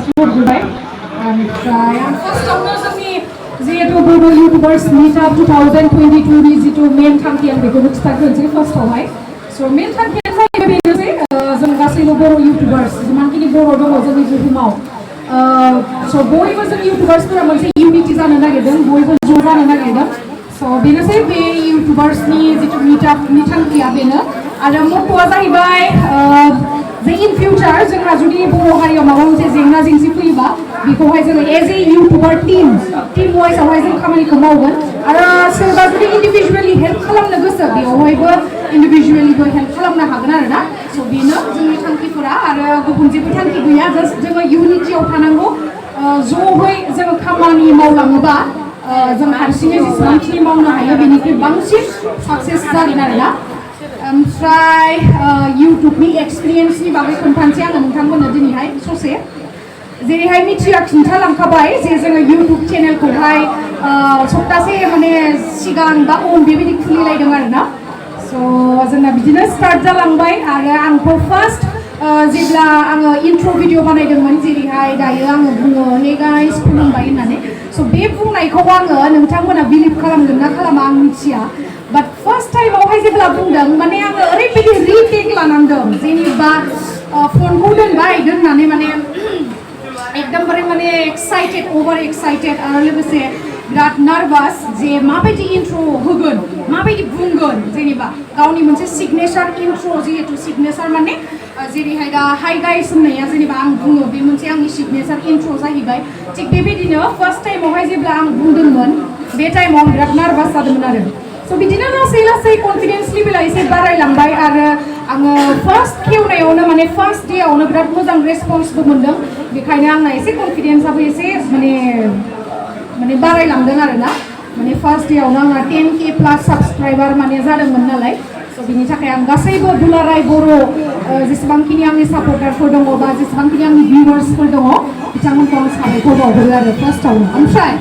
हरग्रोबाय ओमफ्राय आं फार्स्टआवनो जोंनि जिहेतु बर' इउटुबार्स मिटआप 2022 नि जितु मेन थांखि आं बेखौबो खिथाग्रोनोसै फार्स्टआवहाय स' मेन थांखिया जाहैबाय बेनोसै जों गासैबो बर' इउटुबार्स जिमानखिनि बर' दङ जोंनि बुहुमाव स' बयबो जों इउटुबार्सफोरा मोनसे इउनिटि जानो नागिरदों बयबो ज' जानो नागिरदों स' बेनोसै बे इउटुबार्सनि जितु मिटआपनि थांखिया बेनो आरो मट'आ जाहैबाय जे इन फिउचार जोंहा जुदि बर' हारियाव माबा मोनसे जेंना जेंसि फैयोबा बेखौहाय जोङो एज ए इउटुबार टीम वाइसआवहाय जों खामानिखौ मावगोन आरो सोरबा जुदि इन्डिभिजुवेलि हेल्प खालामनो गोसो बेयावहायबो इन्डिभिजुवेलिबो हेल्प खालामनो हागोन आरो ना स' बेनो जोंनि थांखिफोरा आरो गुबुन जेबो थांखि गैया जास्ट जोङो इउनिटियाव थानांगौ ज'है जोङो खामानि मावलाङोबा जों हारसिङै जेसेबांखिनि मावनो हायो बेनिख्रुइ बांसिन साक्सेस जागोन आरो ना ओमफ्राय इउटुबनि एक्सपिरियेन्सनि बागै खोन्थानोसै आङो नोंथांमोननो दिनैहाय ससे जेरैहाय मिथिया खिन्थालांखाबाय जे जोङो इउटुब चेनेलखौहाय सप्तासे माने सिगां बा उन बेबायदि खुलिलायदों आरो ना स' जोंना बिदिनो स्टार्ट जालांबाय आरो आंथ' फार्स्ट जेब्ला आङो इन्ट्र' भिडिअ बानायदोंमोन जेरैहाय दायो आङो बुङो हे गाइस खुलुमबाय होननानै स' बे बुंनायखौ आङो नोंथांमोना बिलिभ खालामगोन ना खालामा आं मिथिया बाट फार्स्ट टाइमावहाय जेब्ला बुंदों माने आङो ओरैबायदि रिटेक लानांदों जेनेबा फनखौ दोननानै माने एकदमबारे माने एक्साइटेड अभार एक्साइटेड आरो लोगोसे बिराद नार्भास जे माबायदि इन्ट्र' होगोन माबायदि बुंगोन जेनेबा गावनि मोनसे सिगनेचार इन्ट्र' जिहेतु सिगनेचार माने जेरैहाय दा हाइ गाइस होननाया जेनेबा आं बुङो बे मोनसे आंनि सिगनेचार इन्ट्र' जाहैबाय थिग बेबायदिनो फार्स्ट टाइमावहाय जेब्ला आं बुंदोंमोन बे टाइमाव आं बिराद नार्भास जादोंमोन आरो स' बिदिनो लासै लासै कनफिडेन्स लेभेला एसे बारायलांबाय आरो आङो फार्स्ट खेवनायावनो माने फार्स्ट डेआवनो बिराद मोजां रेसपन्सबो मोन्दों बेखायनो आंना एसे कनफिडेन्सआबो एसे माने बारायलांदों आरो ना माने फार्स्ट डेआवनो आंना 10K प्लास साबस्क्राइबार माने जादोंमोन नालाय स' बिनि थाखाय आं गासैबो दुलाराय बर' जेसेबांखिनि आंनि सापर्टारफोर दङ बा जेसेबांखिनि आंनि भिउवार्सफोर दङ बिथांमोनखौ आं साबायखर बावहरो आरो फार्स्टआवनो ओमफ्राय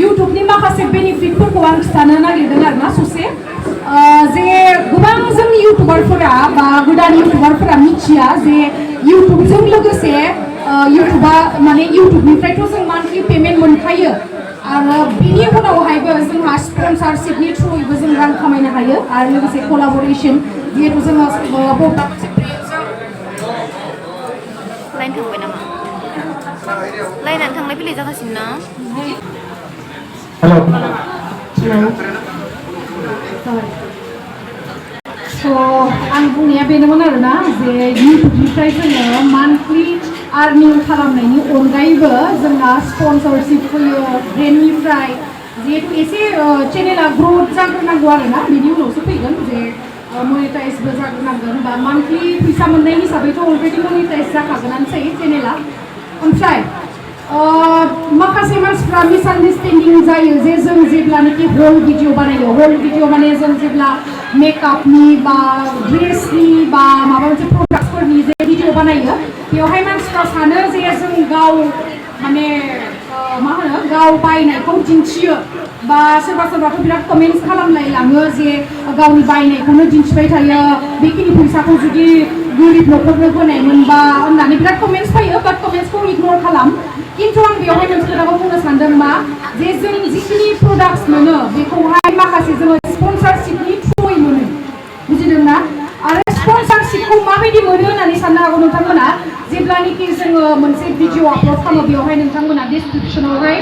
इउटुबनि माखासे बेनिफिटफोरखौ आं खिथानो नागिरदों आरो ना ससे जे गोबां जोंनि इउटुबारफोरा बा गोदान इउटुबारफोरा मिथिया जे इउटुबजों लोगोसे इउटुबा माने इउटुबनिफ्रायथ' जों मान्थलि पेमेन्ट मोनखायो आरो बिनि उनावहायबो जोंहा स्पन्सारशिपनि थ्रुयैबो जों रां खामायनो हायो आरो लोगोसे कलाबरेसन जिहेतु जोङो बबेबा मोनसे ब्रेन्डजों लाइन थांबाय नामा लाइनानो थांलाय फैलाय जागासिनो ना हेल' स' आं बुंनाया बेनोमोन आरोना जे इउटुबनिफ्राय जोङो मान्थलि आर्निं खालामनायनि अनगायैबो जोंना स्पन्सरशिप फैयो ब्रेन्डनिफ्राय जिहेतु एसे चेनेला ग्रथ जाग्रोनांगौ आरोना बिनि उनावसो फैगोन जे मनिटाइजबो जाग्रोनांगोन बा मान्थलि फैसा मोननाय हिसाबैथ' अलरेडि मनिटाइज जाखागोनानोसै चेनेला ओमफ्राय माखासे मानसिफ्रा मिसआन्डारस्टेन्डिं जायो जे जों जेब्लानाखि हल भिडिअ बानायो हल भिडिअ माने जों जेब्ला मेकआपनि बा ड्रेसनि बा माबा मोनसे प्रडाक्टफोरनि जे भिडिअ बानायो बेवहाय मानसिफ्रा सानो जे जों गाव माने मा होनो गाव बायनायखौ दिन्थियो बा सोरबा सोरबाथ' बिराद कमेन्ट्स खालामलायलाङो जे गावनि बायनायखौनो दिन्थिबाय थायो बेखिनि फैसाखौ जुदि गोरिब न'खरनो होनायमोनबा होननानै बिराद कमेन्ट्स फैयो बाट कमेन्ट्सखौ इगनर खालाम खिन्थु आं बेवहाय मोनसे खोथाखौ बुंनो सानदों मा जे जों जिखिनि प्रडाक्ट्स मोनो बेखौहाय माखासे जोङो स्पन्सारशिपनि थ्रुयै मोनो बुजिदोंना आरो स्पन्सारशिपखौ माबायदि मोनो होननानै साननो हागौ नोंथांमोना जेब्लानाखि जोङो मोनसे भिडिअ आपल'ड खालामो बेवहाय नोंथांमोना डिसक्रिपसनावहाय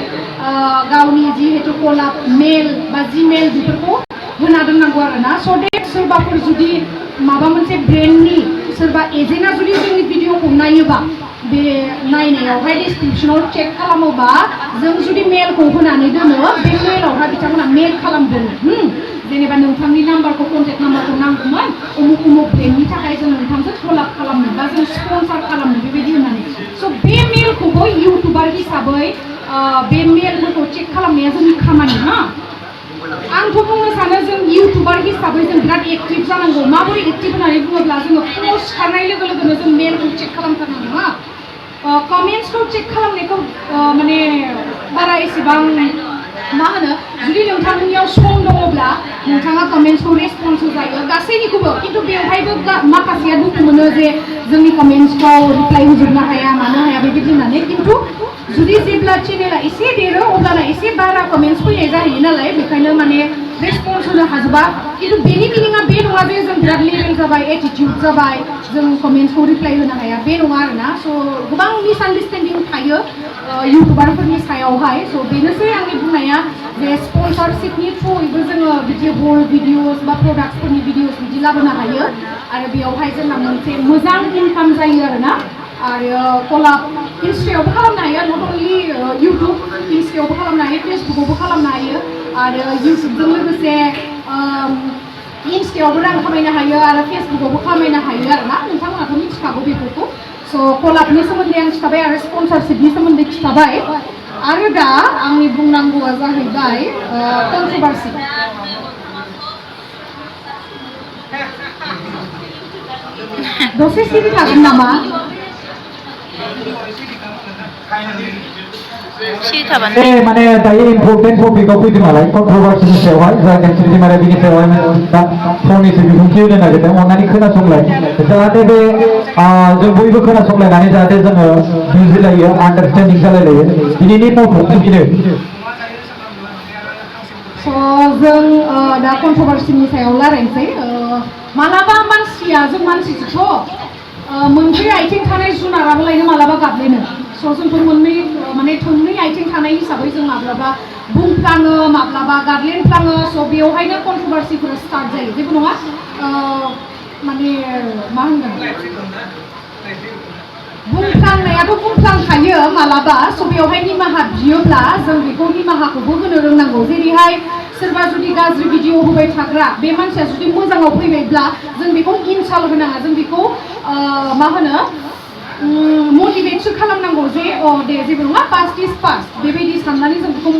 गावनि जिहेतु कलाब मेल बा जिमेल बेफोरखौ होना दोननांगौ आरोना स' डेट सोरबाफोर जुदि माबा मोनसे ब्रेन्डनि सोरबा एजेन्टआ जुदि जोंनि भिडिअखौ नायोबा बे नायनायावहाय डिसक्रिपसनाव चेक खालामोबा जों जुदि मेलखौ होनानै दोनो बे मेलावहाय बिथांमोना मेल खालामदों जेनेबा नोंथांनि नाम्बारखौ कन्टेक्ट नाम्बारखौ नांगौमोन उमुक उमुक ब्रेन्डनि थाखाय जों नोंथांजों कलाब खालामनो बा जों स्पन्सार खालामनो बेबायदि होननानै स' बे मेलखौबो इउटुबार हिसाबै बे मेलफोरखौ चेक खालामनाया जोंनि खामानि ना आंथ' बुंनो सानो जों इउटुबार हिसाबै जों बिराद एक्टिभ जानांगौ माबोरै एक्टिभ होननानै बुङोब्ला जोङो पस्ट खारनाय लोगो लोगोनो जों मेलखौ चेक खालामथारनांगौ ना कमेन्ट्सखौ चेक खालामनायखौ माने बारा एसेबां मा होनो जुदि नोंथांनियाव सम दङब्ला नोंथाङा कमेन्ट्सखौ रेसपन्स होजायो गासैनिखौबो खिन्थु बेवहायबो माखासेया दुखु मोनो जे जोंनि कमेन्ट्सखौ रिप्लाइ होजोबनो हाया मानो हाया बेबायदि होननानै खिन्थु जुदि जेब्ला चेनेला एसे देरो अब्लाना एसे बारा कमेन्ट्स फैनाय जाहैयो नालाय बेखायनो माने रेसपन्स होनो हाजोबा खिन्थु बेनि मिनिङा बे नङा जे जों बिराद लेभेल जाबाय एटिटिउड जाबाय जों कमेन्ट्सखौ रिप्लाइ होनो हाया बे नङा आरोना स' गोबां मिसआन्डारस्टेन्डिं थायो इउटुबारफोरनि सायावहाय स' बेनोसै आंनि बुंनाया जे स्पन्सरशिपनि थ्रुयैबो जोङो बिदि हल भिडिअस बा प्रडाक्टफोरनि भिडिअस बिदि लाबोनो हायो आरो बेयावहाय जोंना मोनसे मोजां इनकाम जायो आरोना आरो कलाब इन्स्टायावबो खालामनो हायो नट अनलि इउटुब इन्स्टायावबो खालामनो हायो फेसबुकावबो खालामनो हायो आरो इउटुबजों लोगोसे इन्स्टायावबो रां खामायनो हायो आरो फेसबुकावबो खामायनो हायो आरोना नोंथांमोनाथ' मिथिखागौ बेफोरखौ स' कलाबनि सोमोन्दै आं खिथाबाय आरो स्पन्सरशिपनि सोमोन्दै खिथाबाय आरो दा आंनि बुंनांगौआ जाहैबाय कन्ट्रभार्सि दसे सिरि थागोन नामा माने दायो इम्पर्टेन्ट टपिकआव फैदों नालाय कन्ट्रभार्सिनि सायावहाय जाय गेमस्रि माने बिनि सायावहाय फंनैसो बिबुंथि होनो नागिरदों अननानै खोनासंलाय जाहाथे बे जों बयबो खोनासंलायनानै जाहाथे जोङो बुजिलायो आन्डारस्टेन्डिं जालायलायो दिनैनि मथ'आ बेनो जों दा कन्ट्रभार्सिनि सायाव रायलायनोसै मालाबा मानसिया जों मानसिसोथ' मोनब्रै आथिं थानाय जुनाराबो लायनो मालाबा गाबलेनो स' जोंथ' मोननै माने थोंनै आथिं थानाय हिसाबै जों माब्लाबा बुंफ्लाङो माब्लाबा गादलेनफ्लाङो स' बेवहायनो कन्ट्रभार्सिफोरा स्टार्ट जायो जेबो नङा माने मा होनगोन बुंफ्लांनायाथ' बुंफ्लांखायो मालाबा स' बेवहाय निमाहा बियोब्ला जों बेखौ निमाहाखौबो होनो रोंनांगौ जेरैहाय सोरबा जुदि गाज्रि भिडिअ होबाय थाग्रा बे मानसिया जुदि मोजाङाव फैबायब्ला जों बेखौ इनसाल्ट होनाङा जों बेखौ मा होनो मटिभेटसो खालामनांगौ जे दे जेबो नङा पास्ट इज पास्ट बेबायदि साननानै जों बेखौ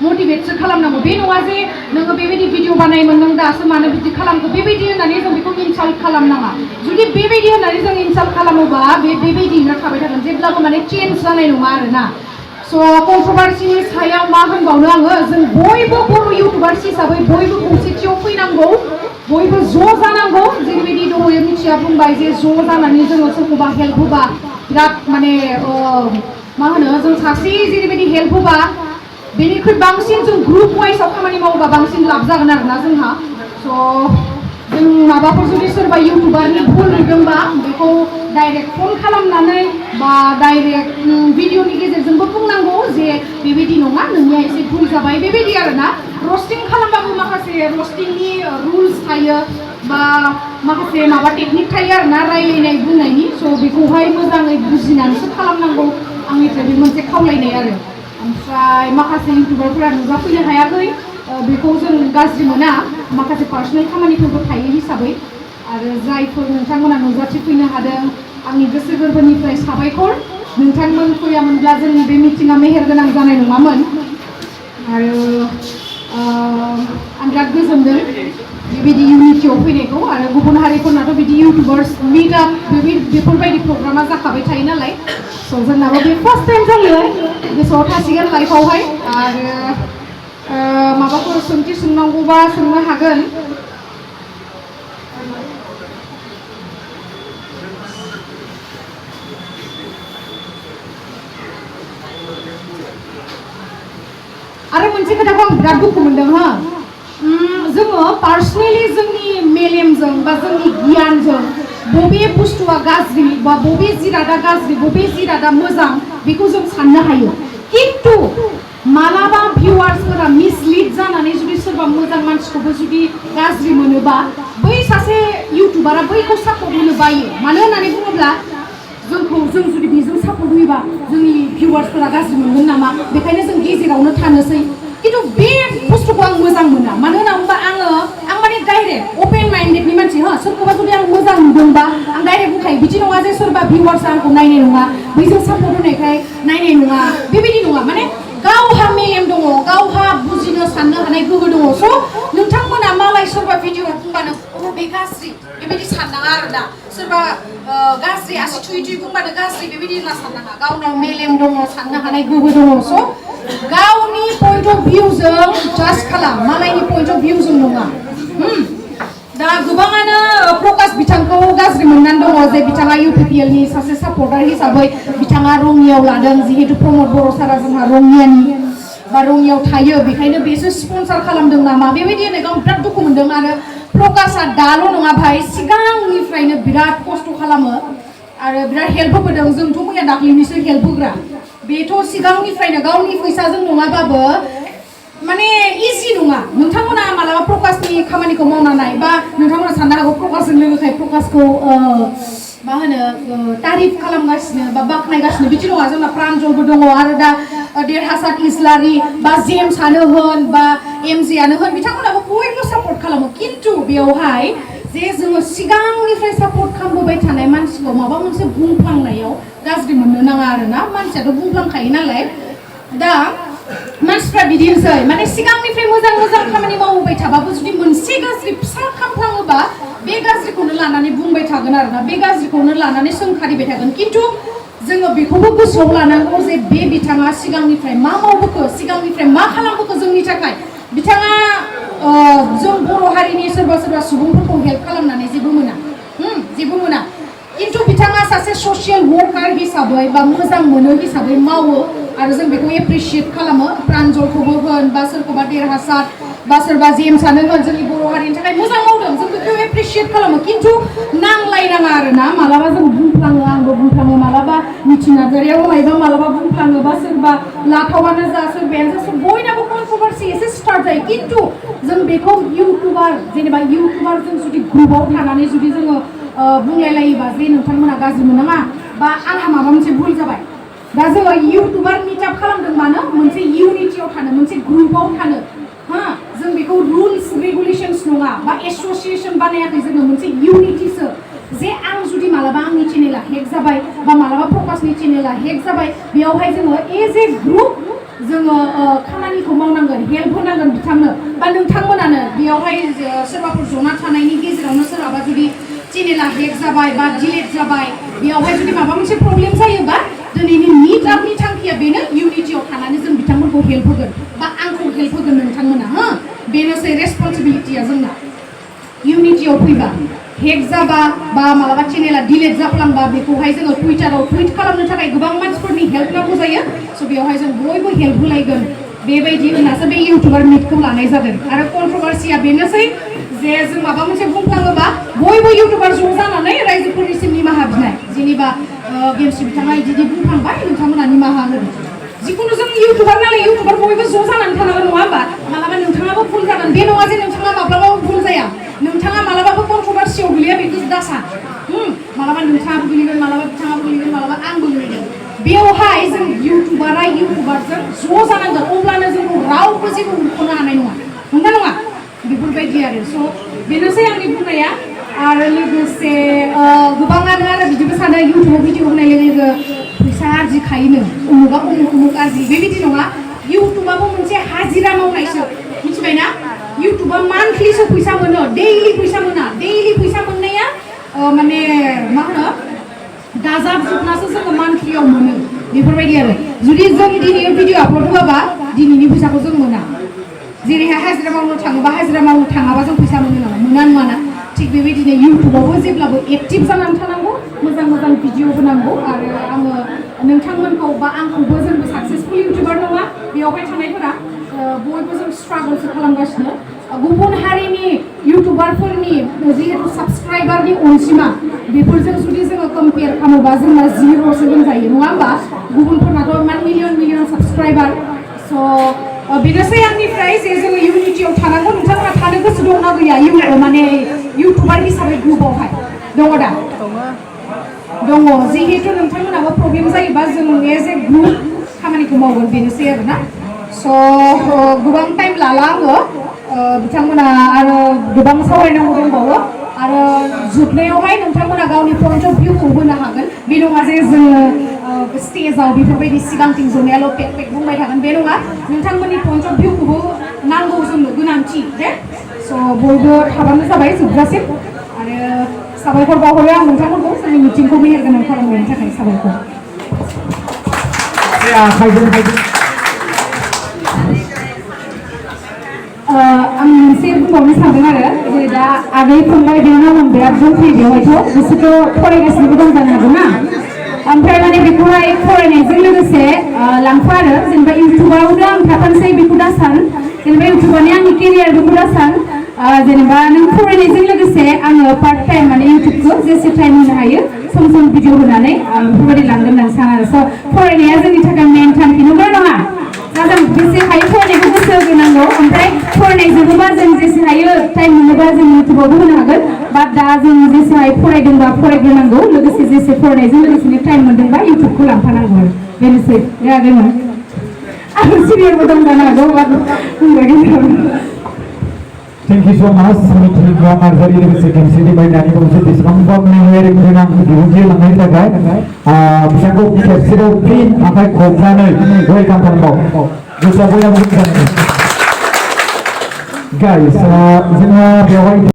मटिभेटसो खालामनांगौ बे नङा जे नोङो बेबायदि भिडिअ बानायमोन नों दासो मानो बिदि खालामखो बेबायदि होननानै जों बेखौ इनसाल्ट खालामनाङा जुदि बेबायदि होननानै जों इनसाल्ट खालामोबा बेबायदिनो थाबाय थागोन जेब्लाबो माने चेन्ज जानाय नङा आरोना स' कन्ट्रभार्सिनि सायाव मा होनबावनो आङो जों बयबो बर' इउटुबार्स हिसाबै बयबो खौसेथियाव फैनांगौ बयबो ज' जानांगौ जेरैबायदि दहाय मिथिया बुंबाय जे ज' जानानै जोङो सोरखौबा हेल्प होबा बिराद माने मा होनो जों सासे जेरैबायदि हेल्प होबा बेनिख्रुइ बांसिन जों ग्रुप वाइसआव खामानि मावोबा बांसिन लाब जागोन आरोना जोंहा स' जों माबाफोर जुदि सोरबा इउटुबारनि भुल नुदोंबा बेखौ डाइरेक्ट फन खालामनानै बा डाइरेक्ट भिडिअनि गेजेरजोंबो बुंनांगौ जे बेबायदि नङा नोंनिया एसे भुल जाबाय बेबायदि आरोना रस्टिं खालामबाबो माखासे रस्टिंनि रुल्स थायो बा माखासे माबा टेकनिक थायो आरोना रायलायनाय बुंनायनि स' बेखौहाय मोजाङै बुजिनानैसो खालामनांगौ आंनिफ्राय बे मोनसे खावलायनाय आरो ओमफ्राय माखासे इउटुबारफोरा नुजाफैनो हायाखै बेखौ जों गाज्रि मोना माखासे पार्सनेल खामानिफोरबो थायो हिसाबै आरो जायफोर नोंथांमोना नुजाथिफैनो हादों आंनि गोसो गोरबोनिफ्राय साबायखर नोंथांमोन फैयामोनब्ला जोंनि बे मिटिङा मेहेरगोनां जानाय नङामोन आरो आं बिराद गोजोनदों बेबायदि इउनिटियाव फैनायखौ आरो गुबुन हारिफोरनाथ' बिदि इउटुबार्स मिटआप बेफोरबायदि प्रग्रामा जाखाबाय थायो नालाय स' जोंनाबो बे फार्स्ट टाइम जायो गोसोआव थासिगोन लाइफआवहाय आरो माबाफोर सोंथि सोंनांगौबा सोंनो हागोन आरो मोनसे खोथाखौ आं बिराद दुखु मोनदों हा जोङो पार्सनेलि जोंनि मेलेमजों बा जोंनि गियानजों बबे बुस्थुआ गाज्रि बा बबे जिरादा गाज्रि बबे जिरादा मोजां बेखौ जों साननो हायो खिन्थु मालाबा भिउआर्सफोरा मिसलिड जानानै जुदि सोरबा मोजां मानसिखौबो जुदि गाज्रि मोनोबा बै सासे इउटुबारा बैखौ सापर्ट होनो बायो मानो होननानै बुङोब्ला जों जुदि बेजों सापर्ट होयोबा जोंनि भिउआर्सफोरा गाज्रि मोनगोन नामा बेखायनो जों गेजेरावनो थानोसै खिन्थु बे बुस्थुखौ आं मोजां मोना मानो होनना बुङोबा आं माने डाइरेक्ट अपेन माइन्डेडनि मानसि सोरखौबा जुदि आं मोजां नुदोंबा आं डाइरेक्ट बुंखायो बिदि नङा जे सोरबा भिउआर्सआ आंखौ नायनाय नङा बैजों सापर्ट होनायखाय नायनाय नङा बेबायदि नङा माने गावहा मेलेम दङ गावहा बुजिनो साननो हानाय गोहो दङ स' नोंथांमोना मालाय सोरबा भिडिअ बुंबानो बे गाज्रि बेबायदि साननाङा आरोना सोरबा गाज्रि आसि थुयै थुयै बुंबानो गाज्रि बेबायदि होनना साननाङा गावनाव मेलेम दङ साननो हानाय गोहो दङ स' गावनि पइन्ट अफ भिउजों जाज खालाम मालायनि पइन्ट अफ भिउजों नङा दा गोबाङानो प्रकाश बिथांखौ गाज्रि मोननानै दङ जे बिथाङा UPPL नि सासे सापर्टार हिसाबै बिथाङा रङियाव लादों जिहेतु प्रमद बर' सारा जोंहा रङियानि बा रङियाव थायो बेखायनो बेसो स्पन्सर खालामदों नामा बेबायदि होननायखौ आं बिराद दुखु मोनदों आरो प्रकाशआ दाल' नङा भाई सिगांनिफ्रायनो बिराद खस्थ' खालामो आरो बिराद हेल्प होबोदों जोंथ' मैया दाख्लैनिसो हेल्प होग्रा बेथ' सिगांनिफ्रायनो गावनि फैसाजों नङाबाबो माने इजि नङा नोंथांमोना मालाबा प्रकाशनि खामानिखौ मावना नाय बा नोंथांमोना साननो हागौ प्रकाशजों लोगोसे प्रकाशखौ मा होनो तारिफ खालामगासिनो बा बाख्नायगासिनो बिदि नङा जोंना प्रान्जलबो दङ आरो दा देरहासात इस्लारि बा जेम्सआनो होन बा एमजेआनो होन बिथांमोनाबो बयबो सापर्ट खालामो खिन्थु बेवहाय जे जोङो सिगांनिफ्राय सापर्ट खालामबोबाय थानाय मानसिखौ माबा मोनसे बुंफ्लांनायाव गाज्रि मोननो नाङा आरोना मानसियाथ' बुंफ्लांखायो नालाय दा मानसिफ्रा बिदिनोसै माने सिगांनिफ्राय मोजां मोजां खामानि मावबोबाय थाबाबो जुदि मोनसे गाज्रि फिसा खामफ्लाङोबा बे गाज्रिखौनो लानानै बुंबाय थागोन आरोना बे गाज्रिखौनो लानानै सोंखारिबाय थागोन खिन्थु जोङो बेखौबो गोसोआव लानांगौ जे बे बिथाङा सिगांनिफ्राय मा मावबोखो सिगांनिफ्राय मा खालामबोखो जोंनि थाखाय बिथाङा जों बर' हारिनि सोरबा सोरबा सुबुंफोरखौ हेल्प खालामनानै जेबो मोना खिन्थु बिथाङा सासे ससियेल वर्कार हिसाबै बा मोजां मोनो हिसाबै मावो आरो जों बेखौ एप्रिशिएट खालामो प्रान्जलखौबो होन बा सोरखौबा देरहासात बा सोरबा जेम्सआनो होन जोंनि बर' हारिनि थाखाय मोजां मावदों जों बेखौ एप्रिशिएट खालामो खिन्थु नांलायनाङा आरोना मालाबा जों बुंफ्लाङो आंबो बुंफ्लाङो मालाबा मिथिं नार्जारियाव मायबा मालाबा बुंफ्लाङो बा सोरबा लाथावानो जा सोरबायानो जा बयनाबो कन्ट्रभार्सि एसे स्टार्ट जायो खिन्थु जों बेखौ इउटुबार जेनेबा इउटुबारजों जुदि ग्रुपआव थानानै जुदि जोङो बुंलायलायोबा जे नोंथांमोना गाज्रि मोनाङा बा आंहा माबा मोनसे भुल जाबाय दा जोङो इउटुबार मिटआप खालामदों मानो मोनसे इउनिटियाव थानो मोनसे ग्रुपआव थानो जों बेखौ रुल्स रेगुलेशन्स नङा बा एस'सिएसन बानायाखै जोङो मोनसे इउनिटिसो जे आं जुदि मालाबा आंनि चेनेला हेक जाबाय बा मालाबा प्रकाशनि चेनेला हेक जाबाय बेयावहाय जोङो एज ए ग्रुप जोङो खामानिखौ मावनांगोन हेल्प होनांगोन बिथांनो बा नोंथांमोनानो बेयावहाय सोरबाफोर जना थानायनि गेजेरावनो सोरहाबा जुदि चेनेला हेक जाबाय बा डिलीट जाबाय बेयावहाय जुदि माबा मोनसे प्रब्लेम जायोबा दिनैनि मिट आपनि थांखिया बेनो इउनिटियाव थानानै जों बिथांमोनखौ हेल्प होगोन बा आंखौ हेल्प होगोन नोंथांमोना बेनोसै रेसपन्सिबिलिटिया जोंना इउनिटियाव फैबा हेक जाबा बा मालाबा चेनेला डिलीट जाफ्लांबा बेखौहाय जोङो टुइटाराव टुइट खालामनो थाखाय गोबां मानसिफोरनि हेल्प नांगौ जायो स' बेवहाय जों बयबो हेल्प होलायगोन बेबायदि होननासो बे इउटुबार मिटखौ लानाय जादों आरो कन्ट्रभार्सिया बेनोसै जे जों माबा मोनसे बुंफ्लाङोबा बयबो इउटुबार ज' जानानै रायजोफोरनिसिम निमाहा बिनाय जेनेबा गेमस्रि बिथाङा बिदि बुंफ्लांबाय नोंथांमोना निमाहा होदो जिखुनु जों इउटुबार नालाय इउटुबार बयबो ज' जानानै थानांगोन नङा होमबा मालाबा नोंथाङाबो भुल जागोन बे नङा जे नोंथाङा माब्लाबाबो भुल जाया नोंथाङा मालाबाबो कन्ट्रभार्सियाव गोलैया बेखौ दासान मालाबा नोंथाङाबो गोलैगोन मालाबा बिथाङाबो गोलैगोन मालाबा आंबो गोलैगोन बेवहाय जों इउटुबारजों ज' जानांगोन अब्लानो जोंखौ रावबो जेबो होबथानो हानाय नङा बेफोरबायदि आरो स' बेनोसै आंनि बुंनाया आरो लोगोसे गोबाङानो आरो बिदिबो सानो इउटुबाव भिडिअ होनाय लोगो लोगो फैसा आरजिखायोनो उमुगा उमुक आरजि बेबायदि नङा इउटुबाबो मोनसे हाजिरा मावनायसो मिथिबायना इउटुबा मान्थलिसो फैसा मोनो डेइलि फैसा मोना डेइलि फैसा मोननाया माने मा होनो दाजाबजोबनासो जोङो मान्थलियाव मोनो बेफोरबायदि आरो जुदि जों दिनै भिडिअ आपल'ड होआबा दिनैनि फैसाखौ जों मोना जेरैहाय हाजिरा मावनो थाङोबा हाजिरा मावनो थाङाबा जों फैसा मोनो नामा नङाना थिग बेबायदिनो इउटुबावबो जेब्लाबो एक्टिभ जानानै थानांगौ मोजां मोजां भिडिअ होनांगौ आरो आङो नोंथांमोनखौ बा आंखौबो जोंबो साक्सेसफुल इउटुबार नङा बेयावहाय थानायफोरा बयबो जों स्ट्रागलसो खालामगासिनो गुबुन हारिनि इउटुबारफोरनि जिहेतु साबस्क्राइबारनि अनजिमा बेफोरजों जुदि जोङो कम्पेयार खालामोबा जोंना जिर'सो होनजायो नङा होमबा गुबुनफोरनाथ' इमान मिलियन साबस्क्राइबार स' बेनोसै आंनिफ्राय जे जोङो इउनिटियाव थानांगौ नोंथांमोना थानो गोसो दंना गैया माने इउटुबार हिसाबै ग्रुपआवहाय दङ दा दङ जिहेतु नोंथांमोनाबो प्रब्लेम जायोबा जों एज ए ग्रुप खामानिखौ मावगोन बेनोसै आरोना स' गोबां टाइम लाला आङो बिथांमोना आरो गोबां सावरायनांगौ दंबावो आरो जोबनायावहाय नोंथांमोना गावनि पइन्ट अफ भिउखौ होनो हागोन बे नङा जे जोङो स्टेजाव बेफोरबायदि सिगांथिं जनायाल' पेक बुंबाय थागोन बे नङा नोंथांमोननि पइन्ट अफ भिउखौबो नांगौ जोंनो गोनांथि दे स' बयबो थाबानो जाबाय जोबजासिम आरो साबायखर बावहरो आं नोंथांमोनखौ जोंनि मिटिंखौ मेहेरगोनां खालामनायनि थाखाय साबायखर आं मोनसे बुंबावनो सानदों आरो जे दा आगै फंबाय बिनानाव बिराद दंफैयो बेवहायथ' बिसोरथ' फरायगासिनोबो दं जानो हागौ ना ओमफ्राय माने बेखौहाय फरायनायजों लोगोसे लांफा आरो जेनेबा इउटुबावनो आं थाफानोसै बेखौ दा सान जेनेबा इउटुबानो आंनि केरियार बेखौ दा सान जेनेबा नों फरायनायजों लोगोसे आङो पार्ट टाइम माने इउटुबखौ जेसे टाइम होनो हायो सम सम भिडिअ होनानै बेफोरबायदि लांगोन होननानै सानो आरो स' फरायनाया जोंनि थाखाय मेन थांखि नंगौ नङा दा जों बेसे हायो फरायनायखौ गोसो होनांगौ ओमफ्राय फरायनाय जोबोबा जों जेसे हायो टाइम मोनोबा जों इउटुबावबो होनो हागोन बाट दा जों जेसे हायो फरायदोंबा फरायग्रोनांगौ लोगोसे जेसे फरायनायजों लोगोसेनो टाइम मोनदोंबा इउटुबखौ लांफानांगौ आरो बेनोसै आगैमोन आं सिरियालबो दं जानो हागौ बाट Thank you so much. Mitri Narzari लोगोसे गेमस्रि बायनानै मोनसे बेसेबांबा मेहेर गोनां बिबुंथि होलांनायनि थाखाय बिथांखौ खेबसेबाव फिन आखाइ खबनानै वेलकाम खालामबाव गोसोआ बयनाबो गोजोननाय गाइस जोंहा बेवहाय